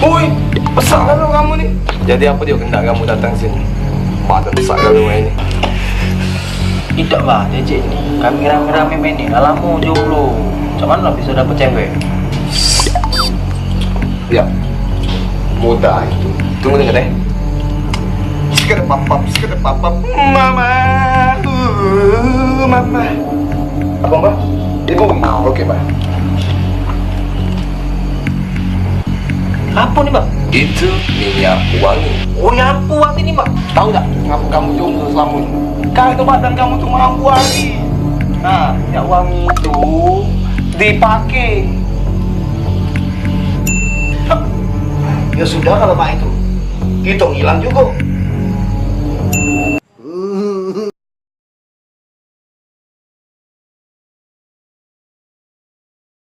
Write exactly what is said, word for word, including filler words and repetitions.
Woi, besak lalu kamu ni. Jadi apa dia kendak kamu datang sini? Badan besak lalu ini. Idak bah, Cecek ni. Kami rame-rame main ni. Dah lama jomblo. Macam mana bisa dapet cewek? Ya, mudah itu. Tunggu dengar eh. Sekedar papap, sekedar papap. Mama, uh, mama. Apa, Mbak? Ibu? Oke, Mbak. Apa ni, Mbak? Itu minyak wangi. Oh, ya apa arti ni, Mbak? Tahu tak? Kenapa kamu jomblo selama ini? Karena badan kamu tuh mampu hari. Nah, minyak wangi itu dipakai. Ya sudah kalau mak itu, kita ngilang juga.